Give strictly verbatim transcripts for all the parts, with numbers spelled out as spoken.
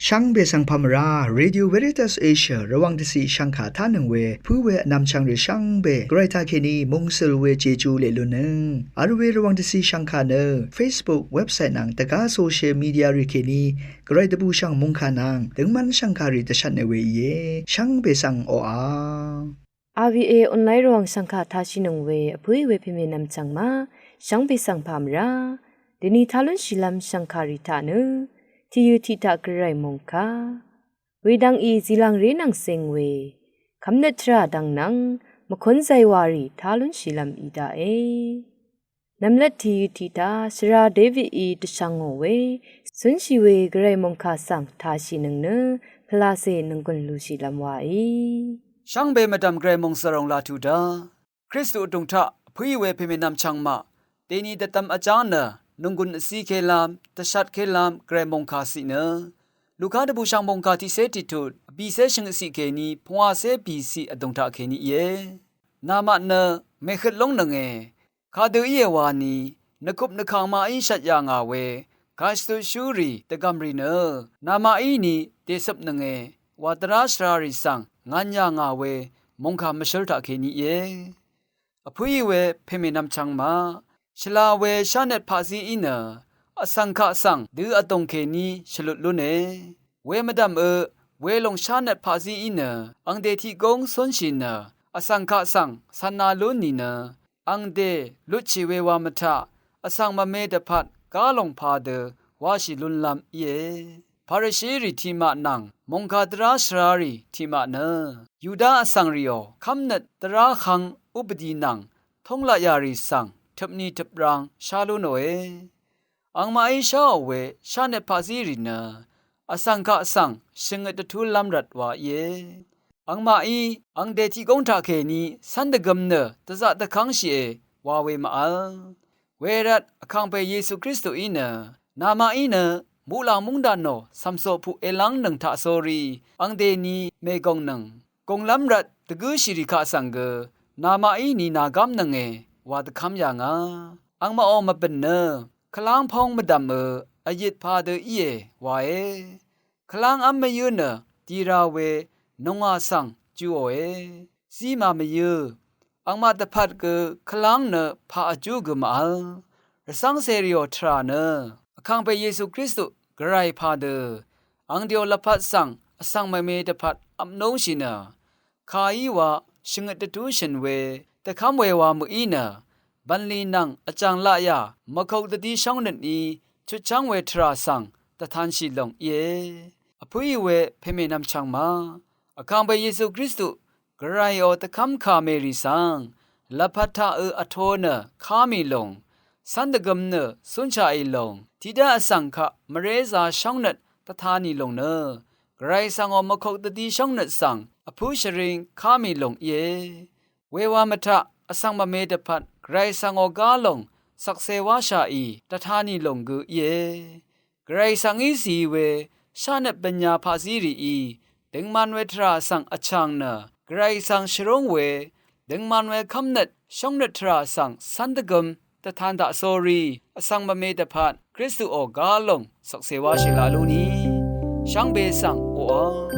Shvngbe svng pà mvrá, Radio Veritas Asia Rvwàng dvciq shvngkà tánøng we pǿ we vnvmchvng rì shvngbe Gvray taqkèní mungsøl we Jeju leq lunnøng vl we Rvwàng dvciq shvngkà nø Facebook, website nvng dvgá social media rì kèní Gvray dvbùshv̀ng mòngkà nvng døngmv́n shv̀ngkàrì dvshvtne we íe. Shvngbe svng oqà. R V A online Rvwàng shv̀ngkà tashìnøng we vpǿí we pèmènvm chv̀ng ma, shvngbe svng pà mvrá. Dèni tá lúnshìlv́m shv̀ngkàrì taq nø, tìyø tiq taq Gvray mòngkà. Wedvng í zìlv̀ngré nvng zing we, kvmnøt tvrà dvng nvng, mvkún zaywarì tá lúnshìlv́m í daqe. Nvmlat tìyø tiqtaq shvra Davidí dvshvngò we, cúnshì we Gvray mòngkà svng tashìnøng nø, pvlacè nònggùn lushìlv́m waí. Shvngbe mvdv̀m Gvray mòngsvròng laq tuq daq. Kristu vdùng taq vpǿí we pèmènvm chv̀ng maq, dèni dvdvm vjáng nø, nònggùn vzíkélv́m, dvshvtkélv́m Gvray mòngkà ciq nø. Luka dvbùshv̀ng mòngkà tiqcé tiqtut, vbìcé shvngøt ciq kèní, pungwacé bìciq vdùng taq kèní íe. Namaq nø, mèhøt lóngnønge. Kadø íe wani, nvkup nvkang maqí shvt yà ngà we, kashvtutshúrì dvgv̀mrì nø, namaqí ni dècøpnønge, wa dvrá shvrarì svng ngvn yà ngà we, mòngkà mvshǿl taqkèní íe. Vpǿí we pèmènvm chv̀ng ma, shvla we shánøt paqzíí nø, vsvng kaq svng dø vdòng kèní shvlut lúne. We mvdv̀mø, welòng shánøt paqzíí nø, angdè tiq góng cúnshì nø, vsvng kaq svng cv̄nā lún nìnø, angdè lutshì we wa mvtaq, vsvng mvme dvpvt gálòng padø washì lúnlv́m íe. Parishirì tiqmaq nvng mòngkà dvrá shvrarì tiqmaq nø, Yuda vsvngrìò kv́mnøt dvrá hvng upadi nvng tóng laqyà rì svng tøpni tøprang shá lú nòe. Angmaqí sháò we shánøt paqzírì nø, vsvng kaq svng shvngøt dvtúlv́m rvt wa íe. Angmaqí angdè tiq góng taqkèní cv́n dvgøm nø dvzaq dvkv́ngshìe wa we màvl. Wervt Vkàngpè Yesu Kristuí nø, namaqí nø muqlàng móngdànò cv̀mcoq puq èlv́ngnøng taqsórí, angdèni mègòngnøng gònglv́m rvt dvgǿshìrì kaq svng gø, namaqí ni nàgámnønge wa dvkv́m yà ngà. Angmaqò mvbø̀n nø, kvláng póng mvdv̀mø, vyit padø íe wae. Kvláng v́m mvyǿ nø, dira we, nòngà svng juòe. Zí màmvyǿ. Angmaq dvpvt gø kvláng nø paq vjú gø màvl. Rvcv́ng cèrìò tvrà nø, Vkàngpè Yesu Kristu Gvray padø, angdèò lvpat svng vsvng mvme dvpvt vpnóngshì nø, kàí wa shvngøt dvtú shø̀n we, dvkv́m we wa mø̀í nø, bv̀nlì nvng vjàng laqyà mvkok dvdí shóngnøtní chutchv́ng we tvrà svng dvtanshì lòng íe. Vpǿí we pèmènvm chv̀ng ma, Vkàngpè Yesu Kristu Gvrayò dvkv́mkà mèrì svng, lvpat taqø vtō nø ká mì lòng, cv́n dvgøm nø cúnshaqì lòng, tiqdv́ vsvng kaq mvrézā shóngnøt dvtā nì lòng nø, Gvray svngò mvkok dvdí shóngnøt svng vpǿ shvring ká mì lòng íe. Wewa mvtaq vsvng mvme dvpvt Gvray svngò gá lòng shvkse wáshaqì dvtā nì lòng gø íe. Gvray svng í zìí we shánøt bø̀n yà paqzí rìí, døngman we tvrà svng vchàng nø, Gvray svng shvrúng we, døngman we kv́mnøt shóngnøt tvrà svng cv́n dvgøm dvtan daqsórí, vsvng mvme dvpvt Kristuò gá lòng shvkse wáshì la lú ni, shvngbe svng oqà.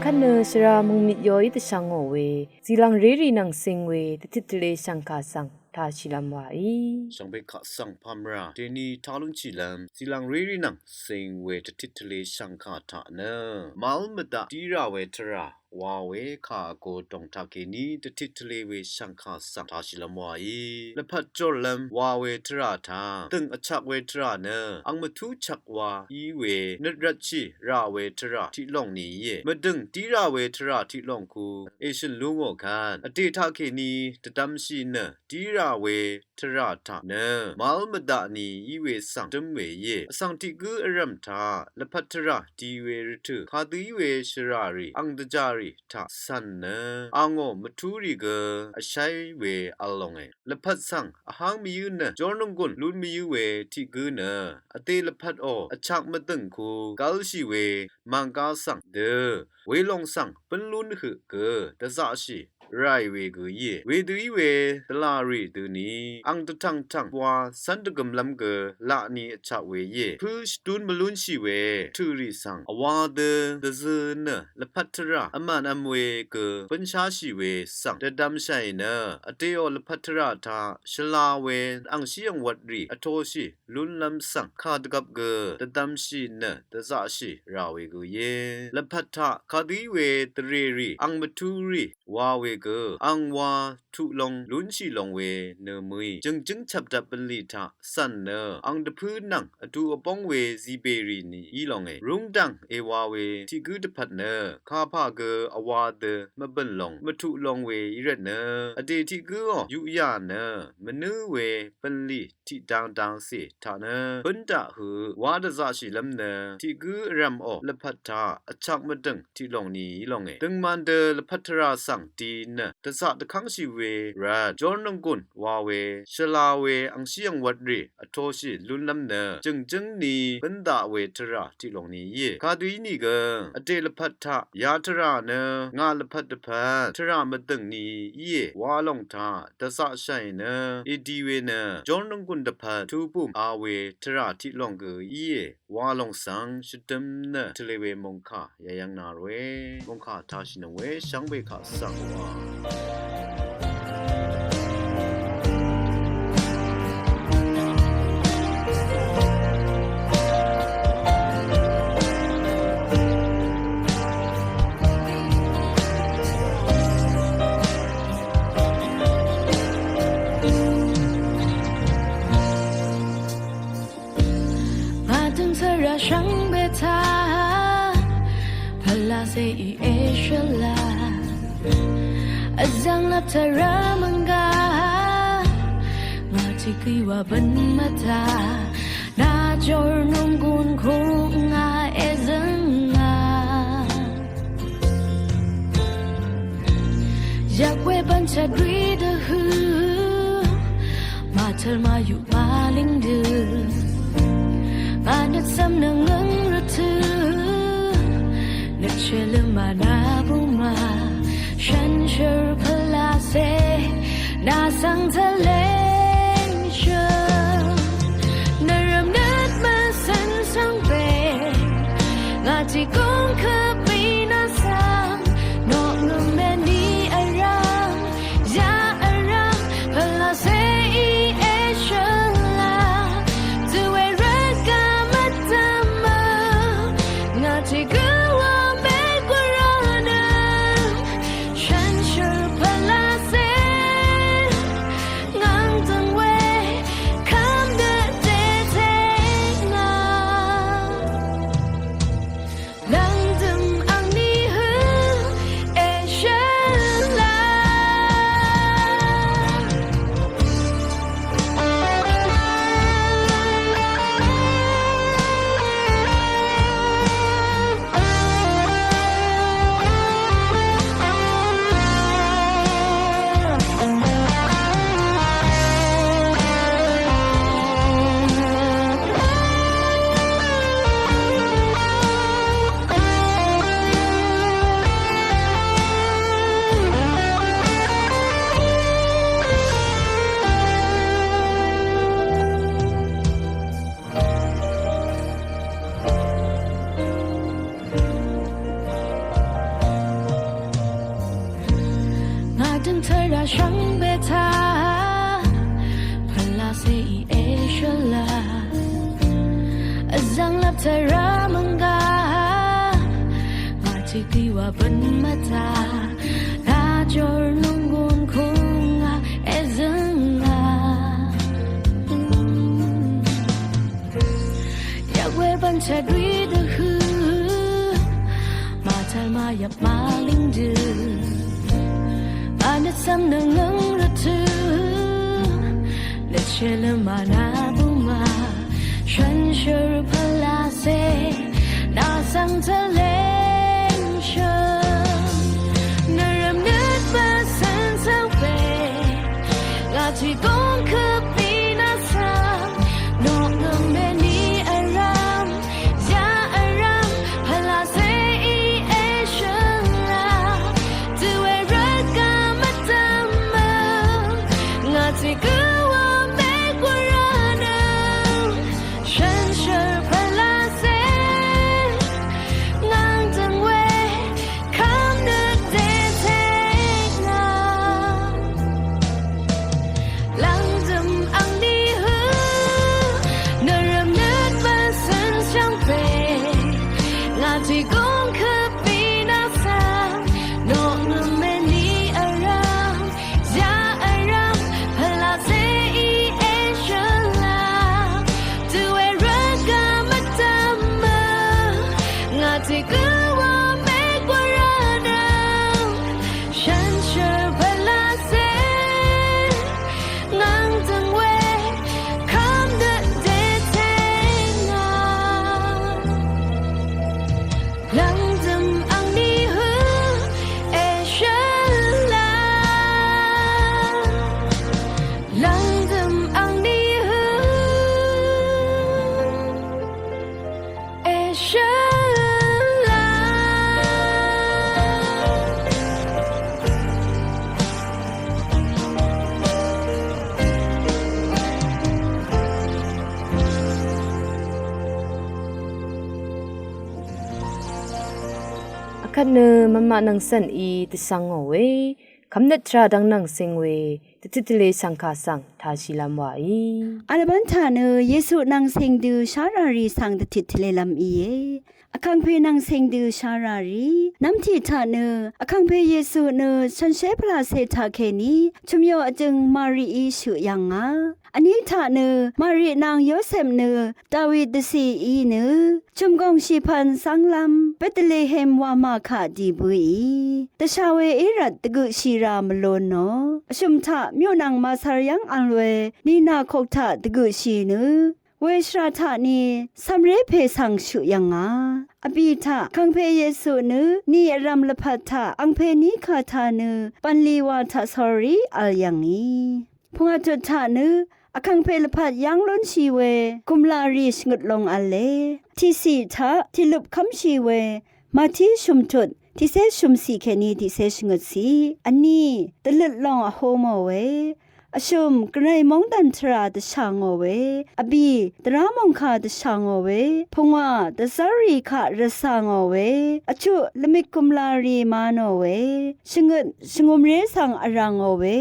Kvt nø shvra mungmit yoí dvshvngò we, zìlvng rérì nvng cing we, dvtit tvle shv̀ngkà svng tashìlv́m wàí. Shvngbe kaq svng pamra, dèni talúnshìlv́m, zìlvng rérì nvng cing we, dvtit tvle shv̀ngkà taq nø, màvl mvdaq dírà we tvrà, wa we kà vgo dòng taqkèní dvtit tvle we shv̀ngkà svng tashìlv́m wàí. Lvpat jòrlv́m wa we tvrà taq, dø̀ng vchak we tvrà nø, ang mvtú chak wa í we, nøt rvtshì rà we tvrà tiq lòng ni íe. Mvdø̀ng dírà we tvrà tiq lòng ku, èshø̀n lú ngò kvt. Vdè taqkèní dvdvmshì nø, dírà we tvrà taq nø, màvl mvdaq ni í we svng dǿm we íe. Vsvng tiq gǿ vrv̀m taq, lvpat tvrà di we rvtø̀, kadø í we shvrà rì, ang dvjà rì taq cv̀n nø, angò mvtú rì gø, vsháí we v̄l longe. Lvpat svng, vháng mvyǿ nø, jórnònggùn lún mvyǿ we tiq gǿ nø, vdè lvpatò, vchak mvdø̀ng ku, gv́lshì we, màngká svng dø, welòng svng, bǿn lún høq gø, dvzaqshì, ràì we gø íe. Wedø í we, dvlà rì døni, ang dvtv̀ngtv̀ng wa cv́n dvgø̀mlv́m gø, laq ni vchaq we íe. Pǿ shvdún mvlúnshì we, tø̀rì svng, vwa dø, dvzø nø, lvpat tvrà, vmàn v̄m we gø, bǿnsháshì we svng, dvdvmshàì nø, vdèò lvpat tvrà taq, shvla we, angshí angwvt rì, vtoshì, lúnlv́m svng, kà dvgvp gø, dvdvmshì nø, dvzaqshì, rà we gø íe. Lvpat taq, kadø í we, dvrèrì, ang mvtú rì, wa we gø, ang wa, tuq long, lúnshì long we, nø mø̀í, jø̀ngjǿng chvpdvp bv̀nlì taq, cv̀n nø, ang dvpǿ nvng, vdu vbóng we, zìbèrì ni, í longe, rúngdv̀ng, èwa we, tiq gǿ dvpvt nø, kapà gø, vwa dø, mvbø̀n long, mvtuq long we, í rvtnø, vdè tiq gǿò, yuqyà nø, mvnǿ we, bv̀nlì, tiq dang dangcè taq nø, bǿn daq høq, wá dvzaqshìlv́m nø, tiq gǿ vrv̀mò, lvpat taq, vchak mvdø̀ng, tiq lòng ni í longe. Døngman dø lvpat tvrà svng di nø, dvzaq dvkv́ngshì we rvt, jórnònggùn wa we, shvla we, angshí angwvt rì, vtoshì lúnlv́m nø, jø̀ngjǿng ni, bǿn daq we tvrà, tiq lòng ni íe. Kadø ínìgø, vdè lvpat taq, ya tvrà nø, ngà lvpat dvpvt, tvrà mvdø̀ng ni íe, wa lòng taq, dvzaqshàì nø, èdi we nø, jórnònggùn dvpvt, tubùm a we, tvrà tiq lòng gø íe, wa lòng svng, shvdøm nø, tvle we mòngkà, yayv́ng na ròe, mòngkà tashìnøng we, shvngbe kaq svng wa. Mvdøng svra shvngbe taq, pvlacè í èshvla. Vzv̀ng lap tvrà mv̀ngga, ngà tiq gǿí wa bǿn mvtaq, nà jórnònggùn kú ngà èzø̀nga. Yak we bv̀n chadwi dvhø, màtø̀l màyuq màlìng dø. Ngà nøt cv̀m nøngøng rvtø̀, nøt shèløm mànà bùmà. Shànshér pvlacè, nà svng tvleng shø̀n. Nvrv̀m nøt mvcv̀n svng pè, ngà tiq gúng kvpì nà svng, noqngø̀m mèní vrv̀m, ya vrv̀m, pvlacè í èshvla, dø we rvt gø mvdv̀mø, ngà tiq gǿ wa mègø rvnø, shànshér pvlacè, ngv̀ng dø̀ng we, kv́m dø dètè ngà. Nà Shvngbe taq pvlacèí èshøla, vzv̀ng lap tvrà mvnga, ngà tiqdø wa bøn mvtaq, lajor nunggun kung ngà èzø̀nga. Yagwe bvnchadwi dvhø, mvtal mvyap mvlingdø, mvnøt svm nvngøng rvtø, lvtshì lvmà nvbùmà, shànshér pvlacè, nà svng tvleng shø̀n, nvrvm nøt pvsøn svng pè, ngà tiq gong køp ni nà svng, nokngøm bèni vrvm, ya vrvm, pvlacèí èshøla, dø we rvt gø mvdv̀mø, ngà tiq gø wa mèk wa rvnø, shànshér pvlacè, ngà døng we, kvmnøt dètèngà. Lvngdøm angní hø, nvrvm nøt pvsøn shvngpè, ngà tiq gong køp ni nà svng, nokngøm bèni vrvm, ya vrvm, pvlacèí èshøla, dø we rvt gø mvdv̀mø, ngà tiq gø wa mèk wa rvnø, shànshér pvlacè, ngà døng we, kvmnøt dètèngà. Lvngdøm angní hø, èshøla. Lvngdøm angní hø, èshøla. Akvt nø mvmaq nvng cv̀n í dvsvng ngò we, kvmnøt tvrà dvng nvng cing we, dvtit tvle shv̀ngkà svng tāshìlv́m wàí. Vlvbán taq nø Yesu nvng cing dø sháràrì svng dvtit tvlelv́m íe. Vkàngpè nvng cing dø sháràrì. Nv́mtiq taq nø Vkàngpè Yesu nø shànshér pvlacè taqkèní chø̀myo vjø̀ng Marií shøq yv̀ngà. Vní taq nø Mari nvng Yosep nø Dawi dvcìí nø chø̀mgòng shìpvn zv́nglv́m Betlehem wamà kaq dì bǿì. Dvsha we í rvt dvgøqshì rà mvlon nò. Vshø̀m taq myuqnvng màsvr yv́ng vl we nìnà kok taq dvgøqshì nø, weshvra taq ni cv̀mré pè svng shøq yv̀ngà. Vbì taq Vkàngpè Yesu nø nì vrv̀m lvpat taq angpè ní kà taq nø bv̀nlì wa taq sórí vl yv̀ngì. Pungwà tut taq nø Vkàngpè lvpat yv́ng lúnshì we gùmlà rì shvngøt long v̄le. Tiqciq taq tìlup kv́mshì we Mati shø̀m tut tiqcé shø̀mciq kèní tiqcé shvngøtciq. Vní dvløt long vhó mò we. Vshø̀m gvray móngdàn tvrà dvshà ngò we. Vbì dvrá mòngkà dvshà ngò we. Pungwà dvzv́rrì kaq rvcà ngò we. Vchuq lvmik gùmlà rì ma nò we. Shvngøt shvngumré svng vrà ngò we.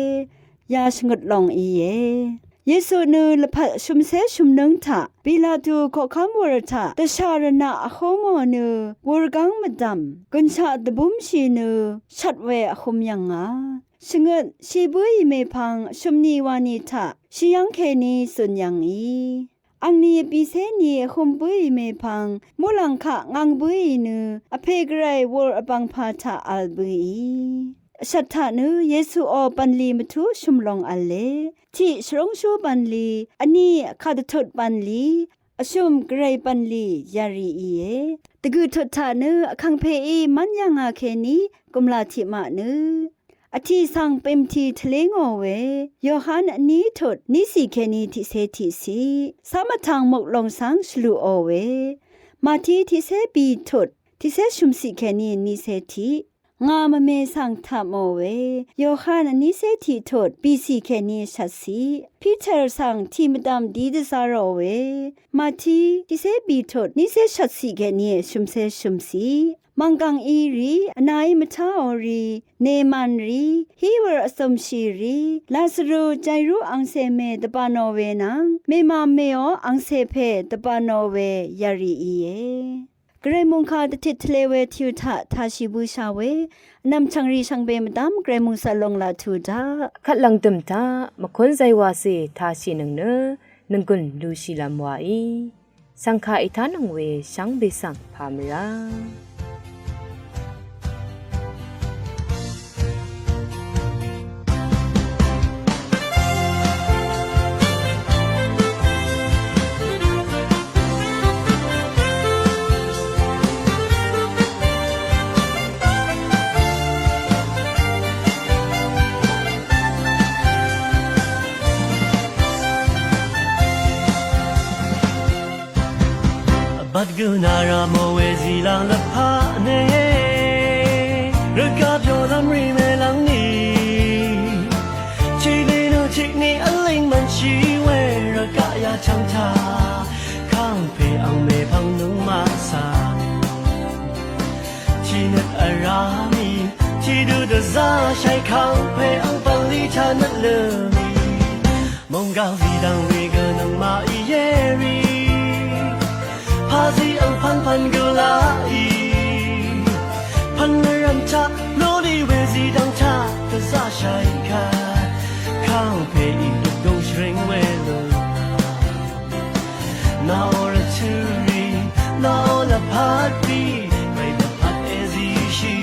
Ya shvngøt long íe. Yesu nø lvpat shø̀mcé shø̀mnǿng taq Pilatu koqkv́m wur taq dvshà rvnaq vhó mò nø wurgáng mvdv̀m gønshaq dvbúmshì nø shvt we vhø̄m yv̀ngà. Shvngøt shì bǿì mèpvng shø̀mni wani taq shì yv́ng kèní zùn yv̀ngì. Angni vbìcé ni vhø̄m bǿì mèpvng muqlàng kaq ngang bǿì nø vpè gvray wur vbv̀ngpà taq vl bǿì. Vshvt taq nø Yesuò bv̀nlì mvtú shø̀m long v̄le. Tiq shvrúngshú bv̀nlì, vní kàdvtut bv̀nlì, vshø̀m gvray bv̀nlì yarì íe. Dvgø̀ tut taq nø Vkàngpèí mv́n yv̀ngà kèní gùmlà tiqmaq nø vtì svng bø̀mtì tvlé ngò we. Yohan vní tut níciq kèní tiqcé tiqciq. Cám vtvng muklong svng shvluqò we. Mati tiqcé bì tut tiqcé shø̀mciq kèní nícé tiq. Ngà mvme svng taq mò we. Yohan vnícé tiq tut bìciq kèní shvtciq. Piter svng tì mvdv̀m dí dvzá rò we. Mati tiqcé bì tut nícé shvtciq kèní shø̀mcé shø̀mciq. Mv̀nggv̀ng í rì, vnaí mvtáò rì, Neman rì, Hiwur vsø̀mshì rì, Lazaru Jairu angcè mè dvbànò we nvng, mèmà mèò angcè pè dvbànò we yarì íe. Gvray mòngkà dvtit tvle we tìu taq tashì bøsha we, vnvm chv̀ngrì shvngbe mvdv́m Gvray mòngsvt long laq tù daq. Kvt lv̀ngdø̀m taq, mvkún zaywacè tashìnøng nø, nònggùn lushìlv́m waí. Shv̀ngkà ètánøng we shvngbe svng pà mvrá. Vbat gø nara mò we zìlvng lvpat ne, rvgaq pyo lvmrì mèlvng ni, chini nø chikni vlíng mvnshi we, rvgaq yachvng taq, kangpe ang mèpvng nøngmaq svng. Chinøt vrá mì, chidu dvzá shai kangpe ang pvlí taq nøt lø mì. Mònggàng zìdv̀ng rì gø nøngmaq í yérì. Pàzí ang pvnpvn gø laqì. Pvn vrv̀m taq, lolí we zìdv̀ng taq, dvzá shai kà. Kangpe í dvgùng shvring we lø. Nao rvtø̄rì, nao lvpat rì, rvtø̄ lvpat èzíshì.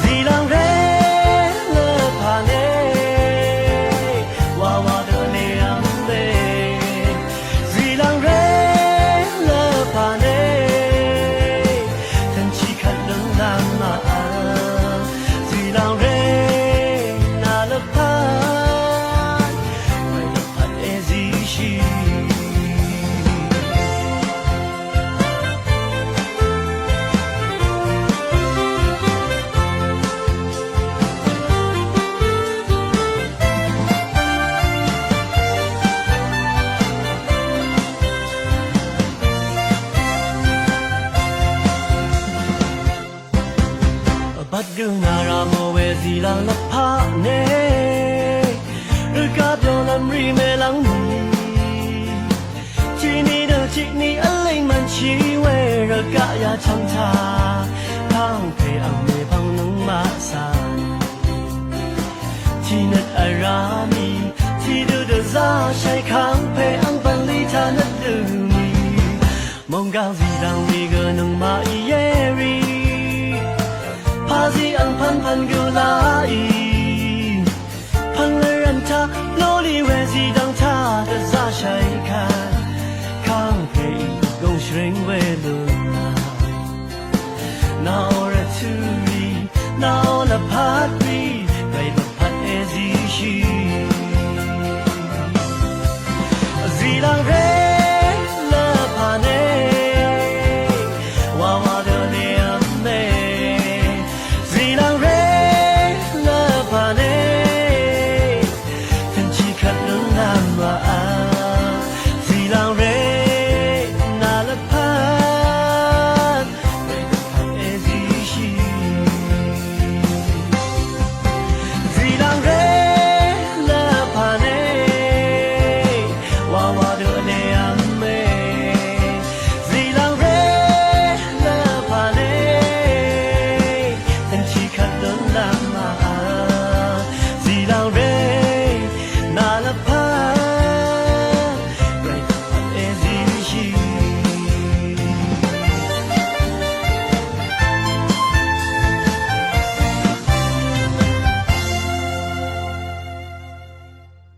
Zìlvng ré lvpat ne, wawa dø ne ang ne. Zìlvng ré lvpat ne, tvnchi kvt lvng lvng ma. Zìlvng ré nà lvpat, rvtø̄ lvpat èzíshì. Vbat gø nara mò we zìlvng lvpat ne, rvgaq pyo lvmrì mèlvng ni. Chini nø chikni vlíng mvnshi we, rvgaq yachvng taq, kangpe ang mèpvng nøngmaq svng. Chinøt vrá mì, chidu dvzá shai kangpe ang pvlí taq nøt lø mì. Mònggàng zìdv̀ng rì gø nøngmaq í yérì. Pàzí ang pvnpvn gø laqì. Pvn vrv̀m taq, lolí we zìdv̀ng taq, dvzá shai kà. Kangpe í dvgùng shvring we lø. Nao rvtø̄rì, nao lvpat rì, rvtø̄ lvpat èzíshì. Zìlvng ré